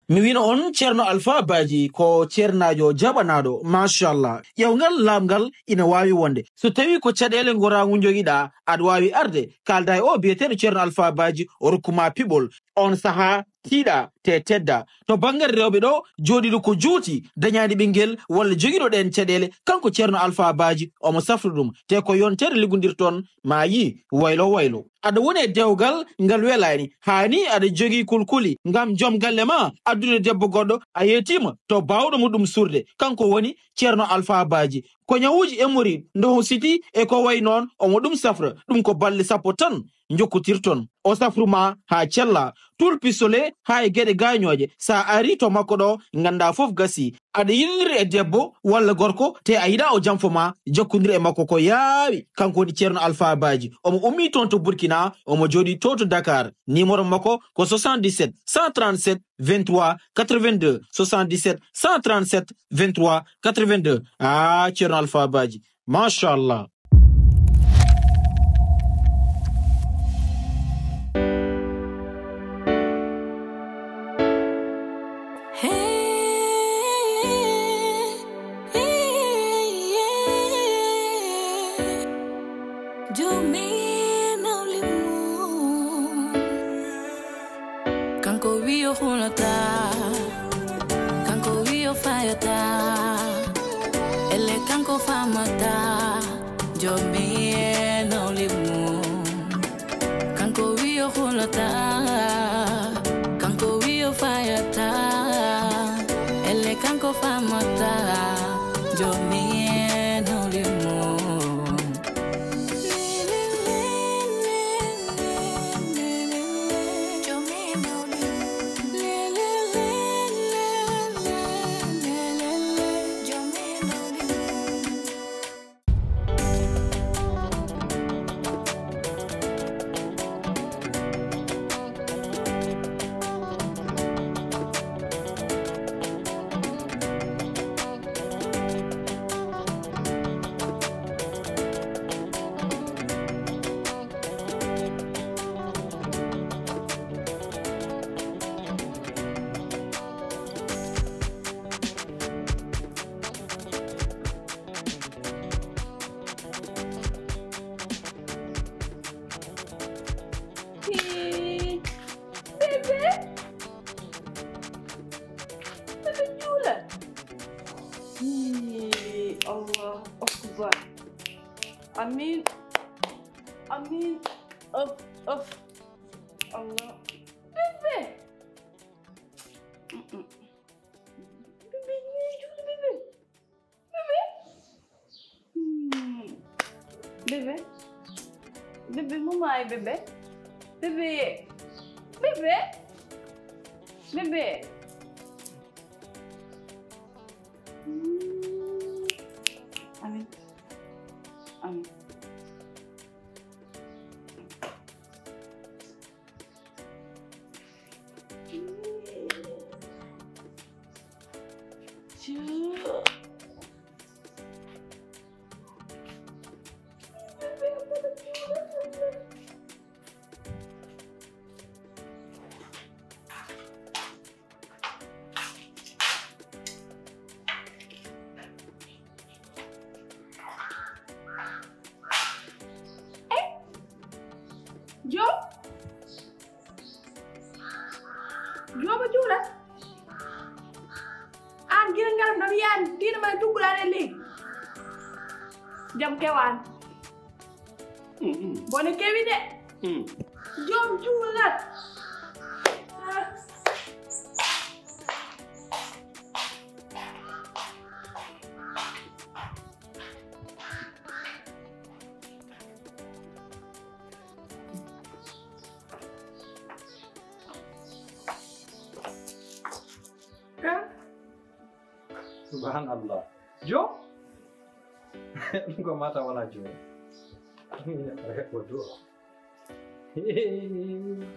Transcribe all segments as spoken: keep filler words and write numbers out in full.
Mi wino on Ceerno Alfaa Baaji ko ceernaajo jaɓanaaɗo, machallah. Ƴeewngal laaɓngal ina waawi wonde. So tawii ko caɗeele ngoraagu njogiɗaa, aɗa waawi arde, kaalda e o biyeteeɗo Ceerno Alfaa Baaji, o rokku ma piɓol. On sahaa, tiiɗa, te tedda. To banngal rewɓe ɗo, jooɗiiɗo ko juuti, dañaani ɓinngel, walla jogiiɗo ɗeen caɗeele, kanko Ceerno Alfaa Baaji, omo safra ɗum. Te ko yonteede liggondirton, ma yii, waylo waylo. Aɗa woni e dewgal ngal welaani, haa ni aɗa jogii kulkuli ngam joom galle ma addude debbo goɗɗo, a yeetiima to baawɗo mo ɗum suurde. Kanko woni Ceerno Alfaa Baaji. Ko ñawuuji hémorroïde, ndoho siti e ko wayi noon, omo ɗum safra. Ɗum ko balɗe sappo tan njokkotirton. O safru ma haa cella. Tul pistolet haa e geɗe gaañooje. So a arii to makko ɗo, nganndaa fof gasii. Aɗa yiɗindiri e debbo walla gorko, te a yiɗaa o janfo ma, jokkondir e makko ko yaawi. Kanko woni Ceerno Alfaa Baaji. Omo ummii toon to Burkina, omo jooɗii to to Dakar. Numéro makko ko soixante-dix-sept, cent trente-sept, vingt-trois, quatre-vingt-deux. Soixante-dix-sept, cent trente-sept, vingt-trois, quatre-vingt-deux. Ah, Ceerno Alfaa Baaji. Machallah. Jomi nawli mum. Kanko wi o hulata, kanko wi o fayata, elle kanko famata, jomi e nawli mum. Kanko wi o hulata, kanko wi o fayata, elle kanko famata, jomi e nawli mum. Hii, bébé. Bébé juula. Hii, Allah akbar. Amin. Amin. Of, of. Allah. Bébé. Mm-mm. Bébé, ni juula, bébé. Bébé. Hmm. Bébé. Bébé, mo maayi, bébé? Bébé. Bébé. Bébé. Hmm. Amin. Amin. Eh? Joom? Joom a juulat? Aan gila ngaram ɗam yaan, tiina ma tugguɗaa ɗe leydi. Jam kewaan. Mm, mm. Bone kewi de. Mm. Joom juulat. Ka? Subhanallah. Joom? Ɗum ko mata wala joom. Ko du'a.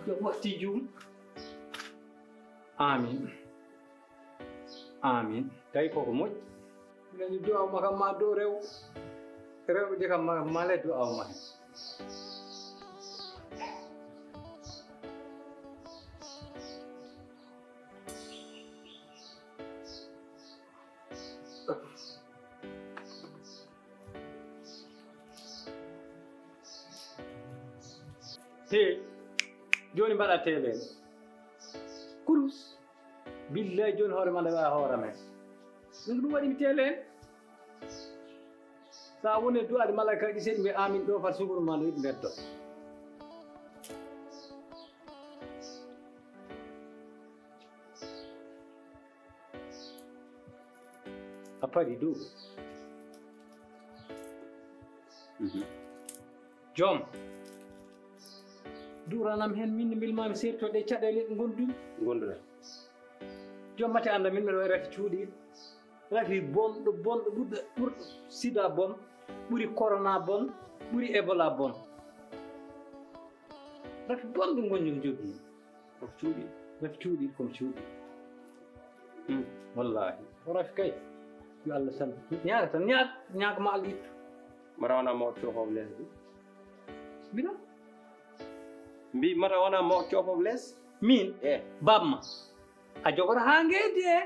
Yo moƴƴi jum. Amin. Amin. Tawi koko moƴƴi. Nani du'a ma kam ma do rew. Rewɓe de kam ma, male du'a ma hen. He, jooni mbaɗa teelel. Kurus. Billaay, jooni hoore ma nde wa'a hoore men. Ɗum ɗum waɗi mi teelel. Sa woni du'aade malaikaaji seeɗi mbi amin ɗo far sukuru ma no yiɗi mbetto. A paɗi dow. Mhm. Joom. Duranam heen min no mbilmaami seertoɗe caɗeele ɗe ngonduɗe. Ngonduɗe. Joom mate annda min mbiɗa waɗi rafi cuuɗiiɗo. Rafi bonɗo, bonɗo ɓurɗo, ɓurɗo sida bon, ɓuri corona bon, ɓuri Ebola bon. Rafi bonɗo ngonɗo ko jogii. Rafi cuuɗi, rafi cuuɗi, komi cuuɗi. Hmm. Wallahi. O rafi kay. Yo Allah sallu. Ñaaga tan, ñaaga, ñaaga ma Allah ittu. Mara wona mawɗo coofowo lees de. Mbiɗa? Mbi mara wona mawɗo coofowo lees? Min? Eh. Bamma. A jogoto haa ngeedi e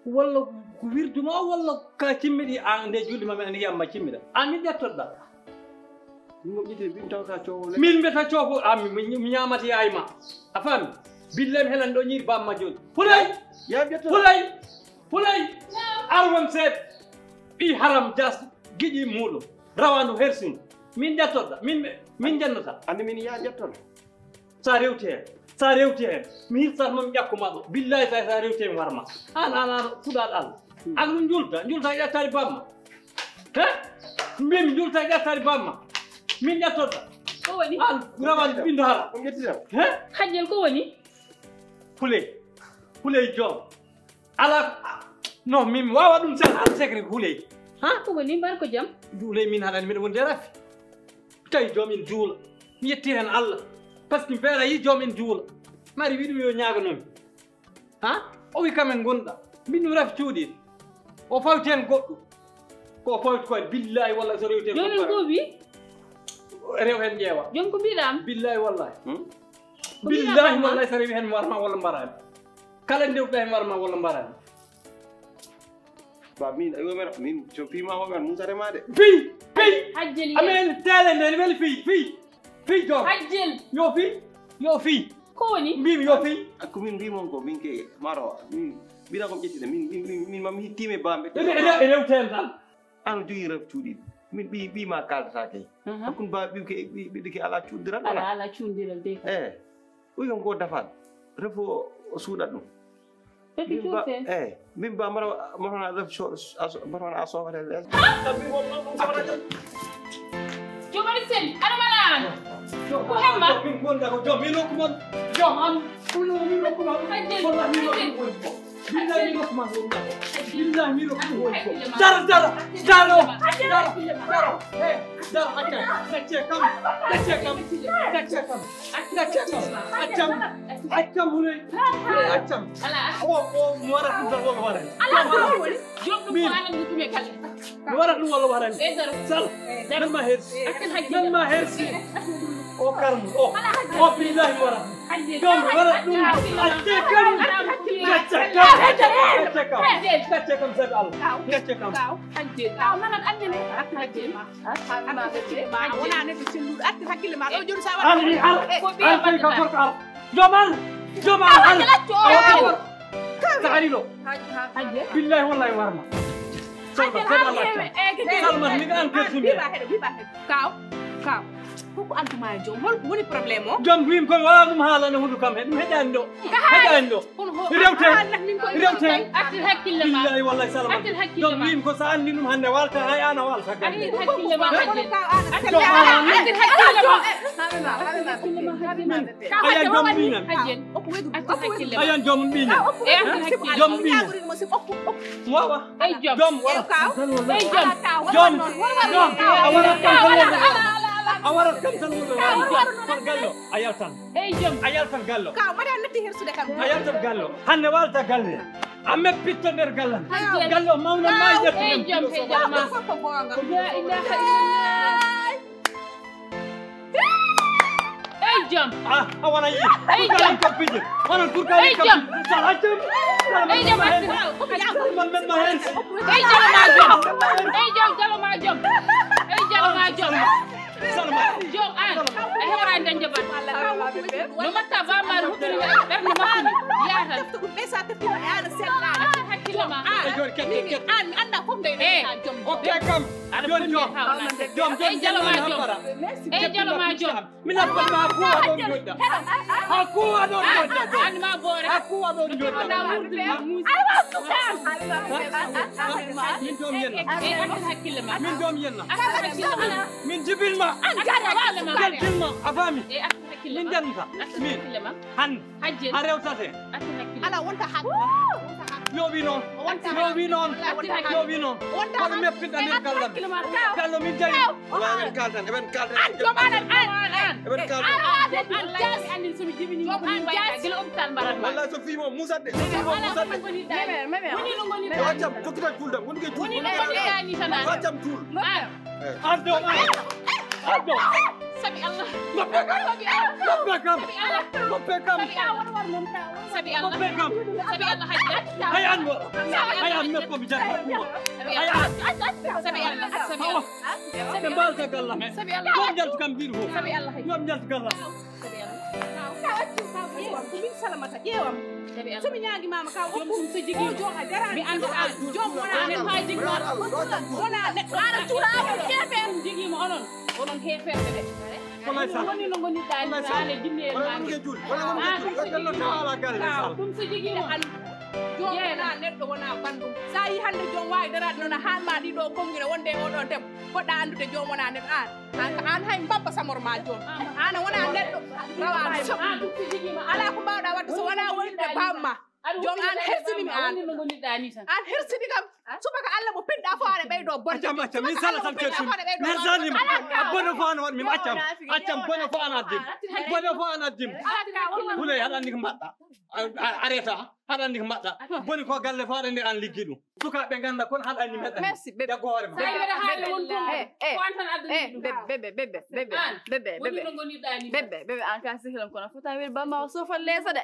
walla ko wirdu ma o walla ka cimmiɗi a nde julli ma mi ani yamma cimmiɗa. A min ƴettoɗa. Min moƴƴite mbimi taw ka coowo le. Min mbiyata coowo a mi mi ñaamata yaay ma. A faami? Billahi mi helan ɗo ñiiri bamma jooni. Hulay! Ya ƴettoɗa. Hulay! Hulay! Arwan seet. Ɓi haram jas giƴi muuɗo. Rawandu hersin. Min ƴettoɗa. Min min jannata. Andi min ya ƴettoɗa. Sa rewti heen, sa rewti heen, mi hirsat ma mi ƴakku ma ɗo. Billahi sa sa rewti heen warma. An an an kuɗal an. An ɗum julta, julta ƴattari bamma. He? Mbimi julta ƴattari bamma. Min ƴattoɗa. Ko woni? An rawan ɓindo hara. He? Hajjel ko woni? Puley. Puley joom. Ala no min wawa ɗum sel an secret huley. Ha? Ko woni mbar ko jam? Huley min haɗani miɗo wonde rafi. Tawi joom in juula. Mi yetti hen Allah. Parce que mi feera yi joom in juula. Mari wi ɗum yo ñaaganomi. Ha? O wi kam en gonɗa. Min ɗum rafi cuuɗi. O fawti hen goɗɗo. Ko fawti ko en billahi wallahi so rewti hen. Jooni ko wi? Rew hen ƴeewa. Joom ko mbiɗam? Billahi wallahi. Hmm? Billahi wallahi so rewi hen warma walla mbarani. Kala ndewɗa hen warma walla mbarani. Ba min ayo men min so fi ma ko men musa rema de. Fi fi. Hajjel. Amen tele ne men fi fi. Fi joom. Hajjel. Yo fi. Yo fi. Ko woni? Mbimi yo fi. Ko min mbimon ko min ke maro min mbina ko ƴettide min min min mam hittime bambe. Ene ene ene tan. An jogii ref cuuɗiiɗo. Min ɓii ɓii ma kaldata kay. Hakkun ba ɓiwke ɓiɗɗo ke ala cuuɗdiral. Ala ala cuuɗdiral de. Eh. Ɓuy kam ko dafal. Refo o suuɗat ɗum. Refi cuuɗte. Eh. Min ba mara mara ref so mara a soofata les. Jomari sel ana mala an. Ko hemma. Min gonda ko jom min okku mon. Jom am. Min okku mon. Wallahi min okku mon. Billahi mi rokku ma ɗum. Billahi mi rokku ɗum woni ko. Dara dara dara dara dara. He dara acca acce kam acce kam acce kam acce kam accam accam hunay hunay accam. O o mo wara ɗum tan walla wara. Ala ko woni. Jom ɗum ko alam ɗum e kala. Mi waɗat ɗum walla waɗani. Sal. Nan ma hersi. Nan ma hersi. O karmu o o billahi mi waɗat. Jom mi waɗat ɗum. Acce kam. Gacce kam. Gacce kam. Gacce kam sabi Allah. Gacce kam. Wona neɗɗo celluɗo artir hakkille ma ɗo joni sa waɗa. An an an kay ka gorko ar. Jom ar. Jom ar. Ka ari ɗo. Billahi wallahi warma. Salma salma. Salma mi an ke sunde. Kaw kaw. Koko antuma e joom holko woni problème o? Joom wim koye wala ɗum haalana hundu kam he ɗum heƴani ɗo. Heƴani ɗo. Rewte rewte. Artir hakkille ma. Billahi wallahi salma. Joom wim ko sa andi ɗum hande walta hay ana walta. Artir hakkille ma hajjel. Joom artir hakkille ma. Ayan joom ɓiñam. Ayan joom ɓiñam. Joom ɓiñam. Wawa. Joom wara. Joom. Joom. A warat kam tan wonde. A warat kam tan wonde. Far gallo. A yaltan. A yaltan gallo. Ka mbaɗa natti hersude kam. A yaltan gallo. Hande walta galle. A meppitto nder gallan. Gallo mawna ma yetto. Ey joom he jalma. La ilaha illallah. Ey joom. Ah, a wona yi. Ey joom. Kam pije. Wona kurkani kam. Sa accam. Ey joom. Man men ma hen. Ey joom ma joom. Ey joom jalo ma joom. Ey jalo ma joom. Salma. Joom an, a heɓaani dañde bal. No mbaɗta Bammaali huɓɓini ɓernde makko ni, yaha tan. Tefta ɗum, ɓe sa tefti ɗum, e an a sellaani. Accu hakkille ma. An, an, mi anndaa fof nde ɗe joom. Okke kam. Aɗa joom, joom. Joom, joom, ey, jalo ma joom. Ey, jalo ma joom. Min a fotma ha kuwa ɗon joɗɗa. Ha kuwa ɗon joɗɗa. An ma boore. Ha kuwa ɗon joɗɗa. Min joom yenna. Ey, accu hakkille ma. Min joom yenna. Accu hakkille ma. Min jibinma. Accu hakkille ma. Jaltinma. A faami? Ey, accu hakkille ma. Min jannta. Accu hakkille ma. Min. Han. Hajji. A rewtate. Accu hakkille. Ala wonta han. Yo wi noon. Wonta han. Yo wi noon. Wonta han. Yo wi noon. Wonta han. Kono meppinɗa min kallam. Kallo min jawi. Wala eɓen kaltan, eɓen kaltan. An joom an, an, an. Eɓen kaltan. An, an, an, an. Joom an jas. Gila hôpital mbarat ma. Wallahi so fii mo musat de, so fii mo musat de. Meme, meme. Woni no ngoni. Yo accam, tokkita juuldam, woni ke juul. Woni no ngoni dani tan. Yo accam juul. An. Ardo, an. Ardo. Sabi Allah. Ngoppe kam. Sabi Allah. Ngoppe kam. Sabi Allah. Ngoppe kam. Sabi Allah. Sabi Allah, Hajji. Hay an mo. Hay an meppo mi jagga. Hay an. Sabi Allah. Sabi Allah. Ɓe mbalta gallam. Sabi Allah. Ɗum jaltu kam mbiɗo fof. Sabi Allah. Ɗum jaltu gallam. Sabi Allah. Ko min Salamata, ƴeewam. Sabi Allah. So mi ñaagi mama ka, okku ɗum so jigi. O joom a daraani. Mi annda an. Joom wona neɗɗo. Wona neɗɗo. Ara cuura awol kefe. Ɗum jigi mo onon. Onon heeferɓe ɓe. Wonay sah. Woni no ngonirɗaa ni, wonay sah. An e jinneeri maa ngi. Wonay wonde juul. Wonay wonde juul. Ɗum so jigi mo an. Joom wona neɗɗo, wona banndum. Sa yi hannde joom waawi daraade noon, a haalma ɗiɗo konngire wonde e oɗo debbo. Poɗɗa anndude joom wona neɗɗo an. An, an hay mbabba samor ma joom. An a wona neɗɗo. Rawaade. An ɗum so jigi mo an. Alaa ko mbaawɗa waɗde so wona wonde bamma. Joom an hersini mi an. Woni no ngonirɗaa ni tan. An hersini kam. Subaka Allah mo pinɗa fof aɗa ɓeydo bonde. Accam, accam, min sala tan certi. Min sali ma. A bone fof an waɗ min accam. Accam bone fof an addim. Bone fof an addim. Huley haɗa anndi ko mbaɗɗa. A, a, arrêta. Haɗa anndi ko mbaɗɗa. Boni ko galle fof aɗa anndi an liggi ɗum. Sukaaɓe ngannda kon haɗa anndi meɗɗa. Merci, bébé. Jaggo hoore ma. Sa yi mbeɗa haali won konngol. Eh, eh. Ko an tan addani ɗum. Bébé, bébé, bébé, bébé, bébé, bébé. Bébé, bébé, an ka sehlam kono fota wel bamma o sofan leesa de.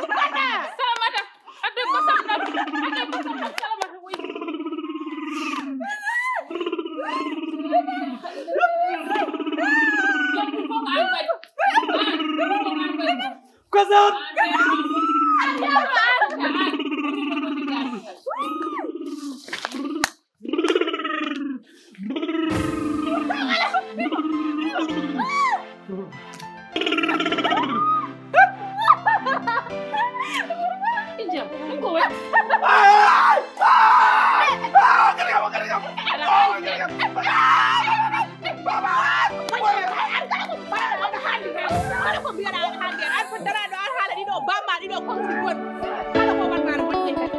Salamata! Salamata! Adde ko Salamata! Adde ko Salamata! Salamata, woy! Jokku ko ko an waɗi. An, ko ko an waɗi. Ko Sam! An, an, an, an. Jam, ɗum ko waɗi? Ala haalde. Kala ko mbiyaɗa aɗa haalde, aɗa ko daraɗo, aɗa haala ɗiɗo bamma, ɗiɗo konguɗi boni. Kala ko wanma aɗa moƴƴi kadi.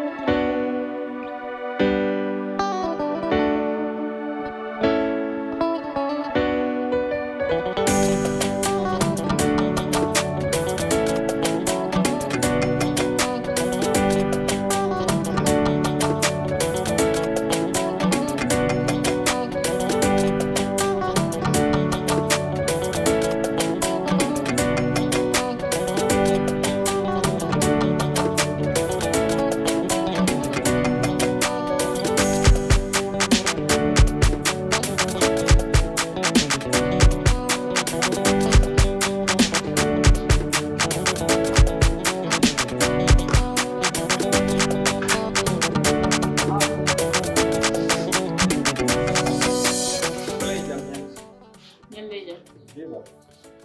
Ñande jam. Viva.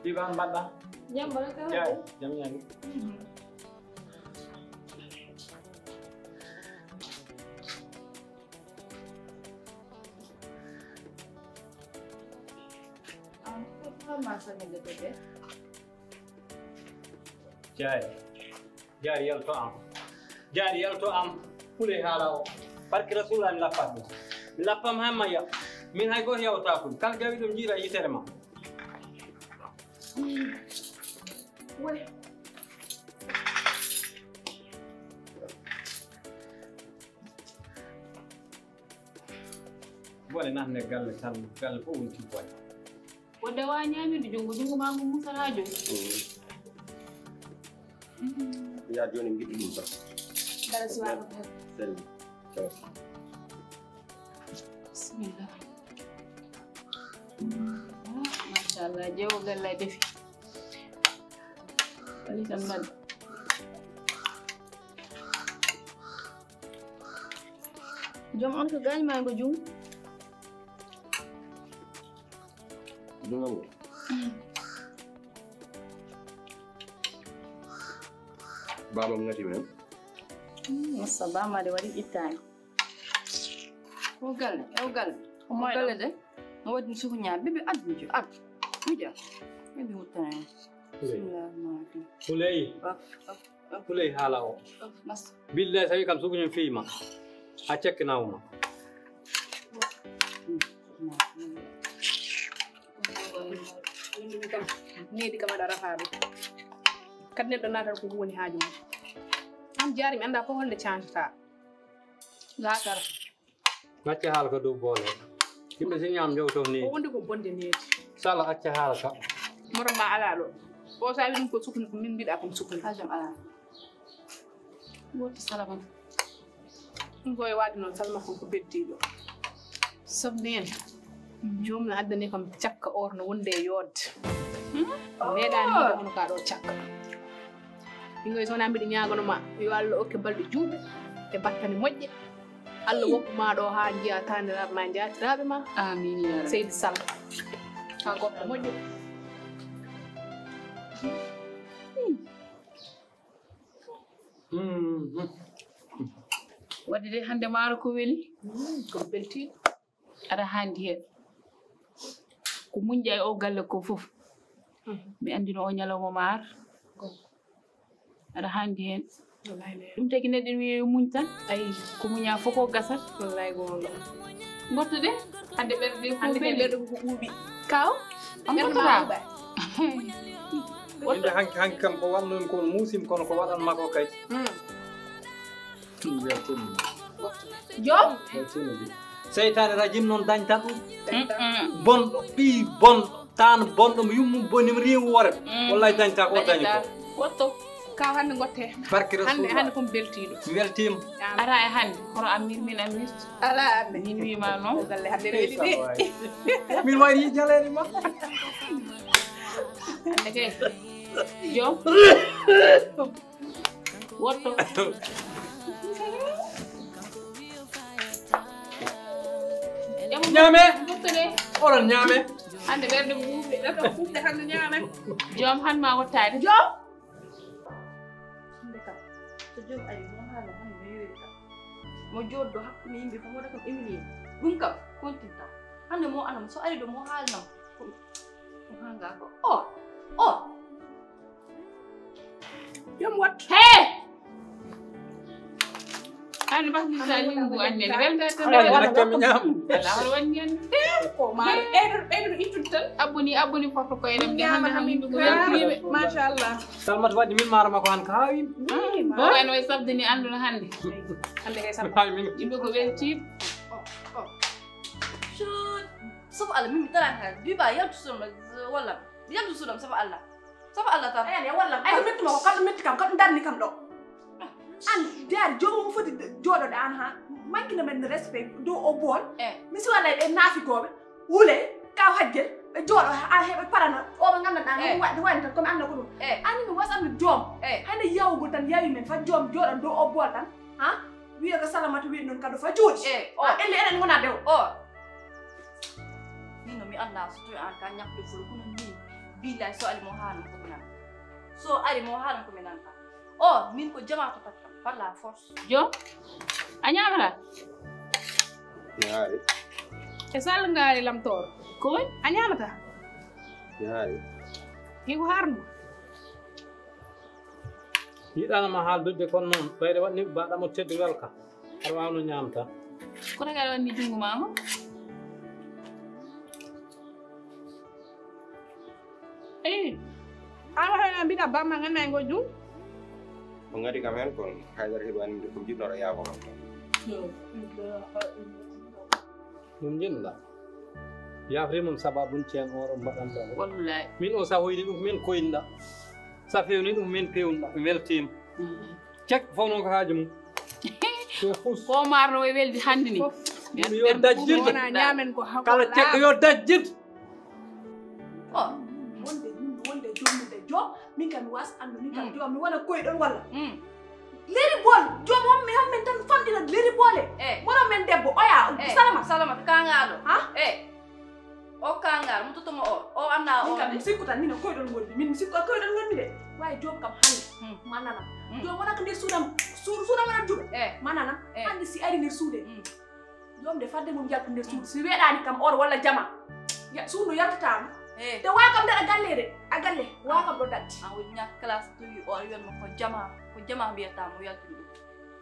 Viva, mbaɗɗa? Jam, barka. Jaay, jam ñande. Mhm. Ah, ko ma sa ne de. Jaay. Jaari yalto am. Jaari yalto am. Pule haala o. Barke Rasuula mi lappat ɗum. Mi lappam han maya. Min hay gooto yawta ɗum. Kala jawi ɗum jiira yitere ma. Bone nan ne galle tan, galle fof woni tibbone. Wonde wa ñaaminde junngo, junngo maa ngu musata jooni. Ya jooni ngiɗi ɗum tan. Dara si waɗa ko. Selli. Bismillah. Ah, machallah, jeewo galle defi. Wali tan mbaɗi. Joom on ko gaañ ma ko jum. Jungo. Baba ngati men. Massa bamade waɗi ittani. O galle, o galle. O galle de. No waɗi suku ñaar bébé addu jo addu. Mija. Bébé wuttana. Bismillahir rahmanir rahim. Huley. Huley haala o. Billahi, sawi kam suguñum fiyima. A cekkinawma. Needi kam aɗa rafaɓe. Kadi neɗɗo natal ko woni haaju mum. An jaari mi anda ko holnde changeta. Laakara. Acca haala ka dow boole. Yimɓe si ñaam jowto ni. O wondi ko bonde needi. Sala acca haala ka. Moto ma ala ɗo. O sa wiɗum ko sukni ko min mbiɗa kom sukni. Hajam ala. Woto salama. Ɗum ko e waɗde noon salma kon ko beddiɗo. Sabu nen. Joom no addani kam cakka or no wonde e yodde. Meeɗani yiɗde hono ka ɗo cakka. Ɗingoy sona mbiɗa ñaagano ma yo Allah okke balɗe juuɗe e battane moƴƴe. Allah wokku ma ɗo ha njiya taniraɓe ma njatiraaɓe ma. Amin ya rabbi. Seydi Sall. Ka goɗɗo moƴƴo. Wadde de hannde maaro ko weli. Ko beltiiɗo. Aɗa handi heen. Ko muñƴa e o galle ko fof. Mi anndino o ñalawma maar. Aɗa handi heen. Ɗum tagi neɗɗo wiye yo muñ tan. Ay, ko muña fof ko gasat. Wallay goonga. Ngottude. Hannde ɓerɗe ɗe hannde ɓerɗe ko ɓuuɓi. Kaw. On ngottuɗa. Inde hanki hanki kam ko waɗnoon ko muusim kono ko waɗan makko kay. Joom. Seytaane rajim noon dañta ɗum. Bonɗo ɓii bonɗo taan bonɗo mo yummum boni mo reewu wore. Wallahi dañta ko dañi ko. Wotto. Ka hannde ngotte. Barke hannde Rasulullah. Hannde ko mi beltiiɗo. Mi weltiima. Ara e hannde kono am min min am min. Ala hannde. Min wiima noon. Galle hannde reedi de. Min wayri jaleede ma. Hannde kay. Joom. Wotto. Ñaame. Oɗon ñaame. Hannde ɓerɗe ɓuuɓe ɗaɗo ɓuuɓe hannde ñaame. Joom han ma wottaade. Joom. Hannde kam so joom ari mo haala hannde no yoori kam. Mo jooɗo hakkunde yimɓe fof waɗa kam humilier. Ɗum kam kontinta. Hannde mo anam so ari ɗo mo haalnam. Ko hanga ko o o. Joom wattu. He. Ani ba mi sa lingu anne ne welda tan. Ala wala kam ñam. Ala wala wani ñam. Ko ma ɓeydo ɓeydo ittude tan. Aboni aboni foto ko enen de hande hande ko weltiiɓe. Machallah. Salmat wadde min maaro makko han ka hawi. Ko en way sabde ni anduno hande. Hande kay sabde. Hawi min. Yimɓe ko weltiiɓe. Shoot. Sabu Allah min mi tarani ha biba yaltu sodom walla yaltu sodom sabu Allah. Sabu Allah tan. Ay, walla ay ko metti ma ko kala metti kam kala darni kam ɗo. An jaari joomum foti jooɗoɗe an ha mankina men respect dow o bool. Mi si walla ɓe naafi gooɓe wule kaw hajjel ɓe jooɗo an heɓe parana o ɓe gandanɗa no waɗde wani tan komi anna ko ɗum. Ani mi wasanno joom hayno yawugol tan yawi men fa joom jooɗan dow o bool tan. Ha wiya ko salamata wiɗi noon kado fa juuɗi. Elle enen gona dew o. Min no mi anndaa so towi aan ka ñakkude folo kono min billahi so ari mo haalan ko mi nana so ari mo haalan ko mi nanta o min ko jama ko tatta par la force. Joom a ñaamata. Yaari. E sall ngaari lamtooro ko woni a ñaamata. Yaari. Hiko haarno. Yiɗanama haaldude kono noon ɓayde waɗni baɗamo teddungal ka aɗa wawno ñamta. Kono kadi waɗni junngo ma ngo. Eyi. Ama hoyna mbiɗa bamma ganna e ngo jum. Ko ngadi kam hen kono haydara heɓani nde ko jiɗnoɗo yaafo kam. Ɗum jinɗa. Yafri mum sababun ceen oɗo mbaɗanɗa. Wallahi. Min o sa hoyni ɗum min koyinɗa. Sa fewni ɗum min pewnɗa weltima. Cek fof noon ko haaju mum. Ko maaro no weldi hannde ni. Yo dajjit. Wona ñaamen ko hako. Kala ceddo yo dajjit. Oh. Wonde min wonde jommude joom min kam mi was andu min kam joom mi wona koyɗol walla. Leri bol joom hommi hommin tan famɗina leri bole. Wona men debbo oya. Salama salama kangaɗo. Ha? O kangal mo totomo o o anna o. Min kam mi sikku tan min koyɗol ngonmi min mi sikku koyɗol ngonmi de. Wawi joom kam hande ma nanam. Joom wona ko nder suudam suudu suudam wona juɓe. Ma nanam. Hande si ari nder suude. Joom de fadde mum yaltu nder suudu si weɗani kam or walla jama. Suudu yaltatama. Te wa kam nder a galle de a galle wa kam ɗo daddi. An woni ñak classe towi o wiyatma ko jama ko jama mbiyatamo yaltude ɗum.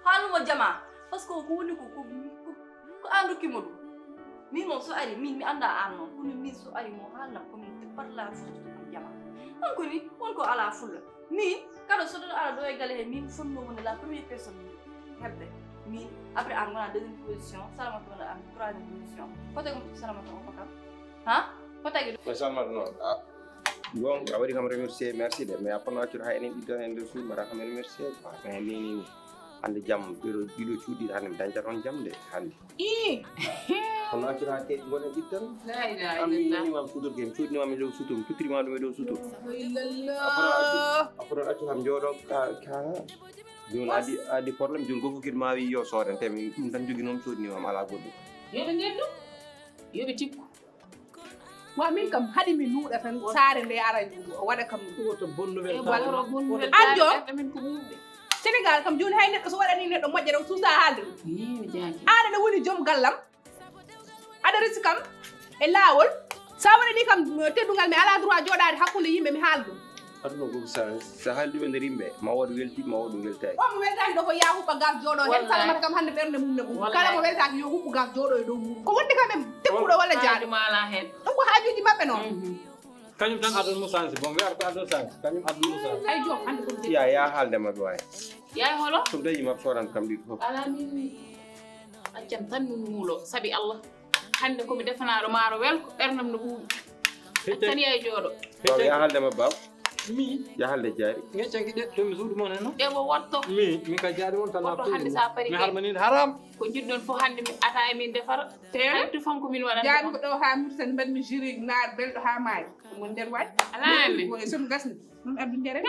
Haaluma jama. Parce que ko woni ko ko an rokkimo ɗum. Min moom so ari min mi annda an noon kono min so ari mo haalnam komin par la force ko jama. An koni won ko ala fulla. Min kala so ɗon ala ɗo e gale he min fonnoo woni la première personne heɓde. Min après an wona deuxième position salamata wona an troisième position. Ko tagi ɗum salamata on ko kam? Ha? Ko tagi ɗum? Mais salamata noon a gonga a waɗi kam remercier merci de mais a fotno accude ha enen ɓiɗɗon e nder suudu mbaɗa kam remercier quoi mais ni ni ni. Hande jam ɓeɗo ɗiɗo cuuɗi hande mi dañta toon jam de hande. Ii. Kono accata ke gonen ɗittan. La ilaha illallah. An mi wonima am sutur ke mi cuuɗinima mi dow sutur mi tuttirima ɗum e dow sutur. Illallah. A fota accu kam jooɗo ka ka. Joni adi adi problème joni gofo kid ma wi yo sooren te mi ɗum tan joginoma cuuɗinima am ala goɗɗum. Yoɓe geddu. Yoɓe tikku. Wa min kam haɗi mi luuɗa tan saare nde ara waɗa kam. Ɗum wonta bonne nouvelle. Anjo. Sénégal kam joni hay neɗɗo so waɗani neɗɗo moƴƴere o suusa haalde ɗum. Aɗa ɗo woni joom gallam. Aɗa resi kam e laawol. Sa waɗani kam teddungal mi ala droit jooɗaade hakkunde yimɓe mi haala ɗum. Aduna ko sa sa haali ɗum e nder yimɓe ma wood welti ma wood weltaaki. Omo weltaaki ɗo ko yaa huɓɓa gas jooɗo heen salamata kam hannde ɓernde mum ne ɓuri kala mo weltaaki yo huɓɓu gas jooɗo e dow mum ko wonde kam e tekkuɗo walla jaaɗo. Ɗum ko haajuuji maɓɓe noon. Kañum tan aduna mo sansi bon wiyata ko aduna sansi kañum aduna mo sansi. Ay joom hannde ko ya ya haalde maɓɓe waay. Yaay holo ɗum dañi maɓɓe soodanta kam ɗiɗi fof. Ala min mi accam tan mi muulo sabi allah. Hannde ko mi defanaaɗo maaro welko ɓernam no ɓuuɓi. Tan yaay jooɗo. Baw ya haalde ma baw. Mi ya haalde jaari. Ngeccanki ɗe to mi suudu mon heno. Ɗe mo wotto. Mi mi ka jaari mon tan. Wotto hannde sa pari. Mi harmaninde haram. Ko jiɗɗon fof hannde mi ata e min defara. Tewe tufam ko min waɗata. Jaari ko ɗo ha murtani mbaɗmi jiri naar belɗo ha maayi. Mo nder waɗ. Alaa mi. Mo e somi gasni. Ɗum addu njere.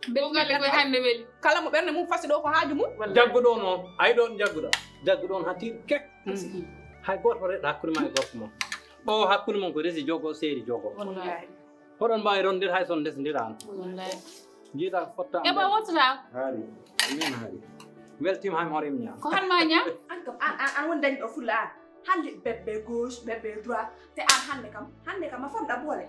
Ɗum galle koye hannde weli. Kala mo ɓernde mum fasi ɗo ko haaju mum. Jaggu ɗo noon ayi ɗon jagguɗa jaggu ɗon ha tiiɗ kek. Hay gooto fotata hakkunde ma e gorko mon ɓawo hakkunde mon ko resi jogo seeri jogo. Hoɗon mbaawi rondir hay son ndesndirano. Jiiɗa fotta eɓa wottata. Haari min haari weltima hay mi hoore mi ñaam. Ko han ma ñaam. An kam an an an woni dañi ɗo fulla an hannde bebbe gauche bebbe droit te an hannde kam hannde kam a famɗa boole.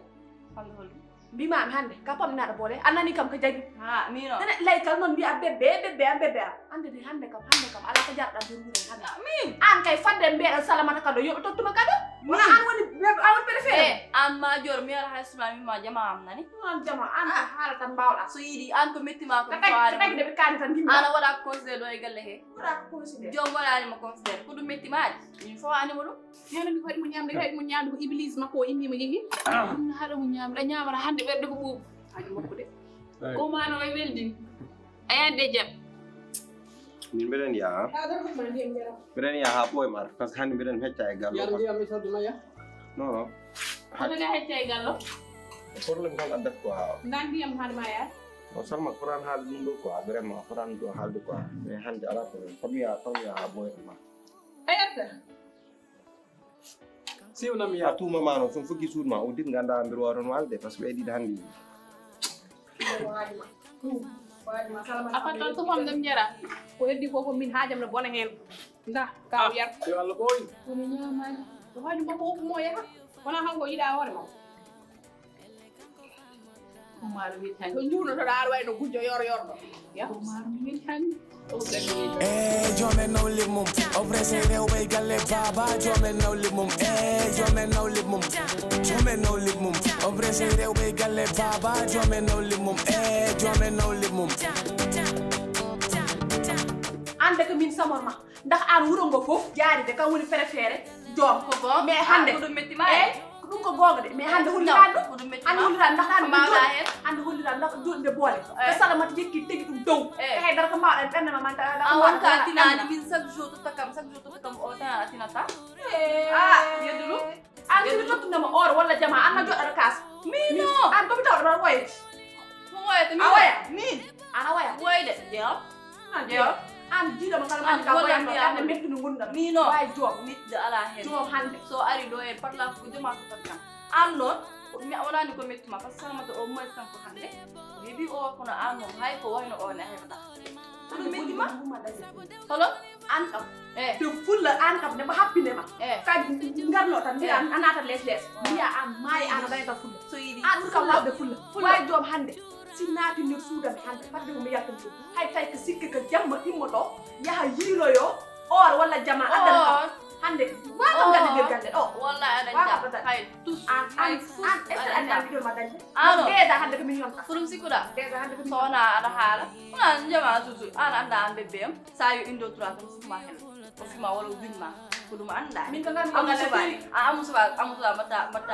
Hannde holɗum? Mbimami hannde ka pamɗinaɗo boole a nani kam ko jagi. Ha mino nene laykal noon mbiya bebbe bebbe am bebbe am hannde de hannde kam hannde kam ala ko jarɗa nder wuren hannde. Min an kay fadde mbiyeɗa salamata kado yoɓe tottuma kado. Wona an woni bebbe a woni préféré. An ma jor mi ara hay suma mi ma jama am nani. An jama an ko haala tan mbawɗa so yiɗi an ko mettima ko tagi de ɓe kaani tan dimmi ana waɗa conseil ɗo e galle he. Waɗa ko conseil joom waɗanima conseil ko ɗum mettima de min fowanima ɗum. Nena mi waɗi mo ñamde haɗi mo ñamde ko iblis makko o inni mo yehi. Ɗum haɗa mo ñamde a ñamata hannde ɓerɗe ko ɓuuɓi. Haaju makko de. Ko mano e weldin a yande jam. Min mbeɗen yaha mbeɗen yaha ha ɓooy mata par ce que hannde mbeɗen hecca e gallo. Non non. Hono ga hecca e gallo. Problème tan addat quoi. Ndan ndiyam haade ma yaade. O salma fotan haalde ɗum ɗo quoi vraiment fotan ɗo haalde quoi mais hannde ala problème comme ya comme ya ha ɓooy ma. Ay atta. Siwnam ya tuuma ma noon son fukki suudu ma uddit ganda mbiɗa wawa toon walde par ce que ɓe ɗiɗi hannde. A fattan tufam ɗum jara. Ko heddi ko ko min haajam no bona heen. Nda ka o yar. Yo allah ɓooyi. Komi ñaamaani. Ko haaju makko woppu mo yaha. Wona hanko yiɗa hoore makko. Ko maaro witani. Ko juunotoɗa aɗa wayno gujjo yoro yorɗo. Ya ko maaro witani. E joomen nawlib mum o pressé rewɓe galle baba joomen nawlib mum e joomen nawlib mum joomen nawlib mum o pressé rewɓe galle baba joomen nawlib mum e joomen nawlib mum. Ande ko min samor ma ndax an wuro ngo fof jaaride kam woni préféré joom ko goo mais hande ko ɗum metti ma e ko ɗum ko goonga de mais hande hollirani ɗum hande hollirani ndax an hande hollirani Tan naka juuɗe boole. Ko Salamata yekki tegi ɗum dow. Ko hay dara ko mbaawɗen ɓernde ma manta. An on ka a tinaani min chaque jour totta kam, chaque jour totta kam o tan a tinata. Ah, yeddu ɗum. An simi tottunde mo or walla jama an ma joɗɗata kas. Mino. An ko mi tawɗo ɗon woyde. Ko woyata mi. A woya. Min. Ana woya. Woyde. Jeew. Jeew. An jiiɗo mo kala mani ka woyanno ɓernde mettuno ngunda. Mino. Way joom. Miɗde ala hen. Joom hande. So ari ɗo e patla ko joma ko patla. An noon. Mi wonani ko mettuma par ce que Salamata o moy kanko hande. Heɓi o kono an noon hay ko wayno o ne heɓata. Ɗum metti ma? Holo? An kam. Eh. De fulla an kam ne ma happine ma. Eh. Ka ngarno tan mbiya a naata les les. Mbiya an maayi an a dañata fulla. So yiɗi. An ɓuri kam wawde fulla. Fulla. Way joom hande. Si naati nder suuda mi hande fadde ko mi yaltan ɗum. Hay tawi ko sikke ko jamma immoto yaha yiiloyo or walla jama addana kam. Hande. Wa kam dañde nder galle ɗo. Wallahi aɗa jaɓa. Hay tus. An an an est-ce que an an mbiɗon ma dañde? Ano. Déjà hande ko min yonta. Ko ɗum sikkuɗa? Déjà hande ko min yonta. So wona aɗa haala. Wona jama susu. An anda an bébé am. Sa yo indo trois tan sukuma hen. O fima wala o winma. Ko ɗum anda. Min ko ngam amu suba. A amu suba, amu suba mata mata.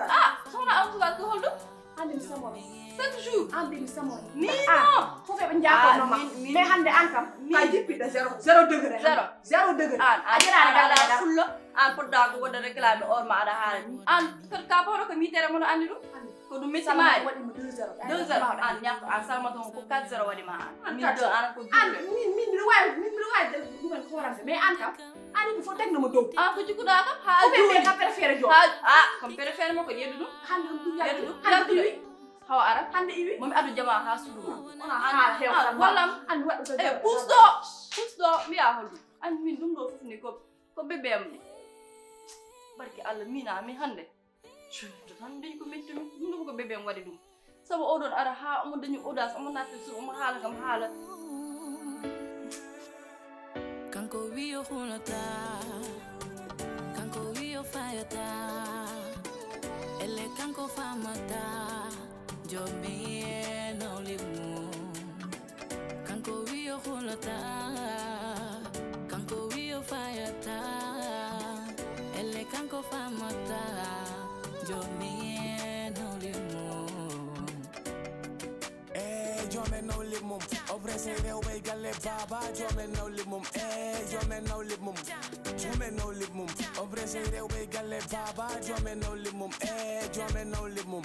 Ah, so wona amu suba ko holɗum? Hande mi samoro. Chaque jour. Hande mi samoro. Min non. Fof eɓe jakonoma. Mais hande an kam ka jippiɗo zéro zéro degré. Zéro. Zéro degré. An a jeraɗa galle fulla. An podda ko wonde réclame or ma aɗa haala ni. An ka pawɗo ko mitere mono andi ɗum. Ko ɗum metti maari. Waɗi mo deux zéro. Deux zéro. An ñakko an Salamata on ko quatre zéro waɗi ma an. Min deux an ko juuɗe. Min min mbiɗo wawi min mbiɗo wawi ɗumen horande mais an kam. Ani ko fof teg na mo dow. An ko jikkuɗa kam ha. Ko ɓe ka préféré joom. Ha a comme préféré mo ko yeddu ɗum. Hande ɗum ɗum yeddu ɗum. Hande iwi. Hawa ara. Hande iwi. Momi adu jama ha suudu ma. Ona ha hew. Wallam. An waɗu so. E pus ɗo. Pus ɗo mbiya holɗum. An min ɗum ɗo fof ni ko ko bébé am ni. Barki Allah mina mi hande. Cuddo tan dey ko metti mi ɗum ɗum ko bébé am waɗi ɗum. Sabu oɗon ara ha omo dañi audace omo natta sur omo haala kam haala. Kanko wi o hulata. Kanko wi o fayata. Elle kanko famata. Jomi e nawli mum. Kanko wi o hulata. Kanko wi o fayata. Elle kanko famata. Jomi e nawli mum. Eh, jomen nawli mum. O pressé rewɓe galle baba. Jomen nawli mum. Eh, jomen nawli mum. Jomen nawli mum. O pressé rewɓe galle baba. Jomen nawli mum. Eh, jomen nawli mum.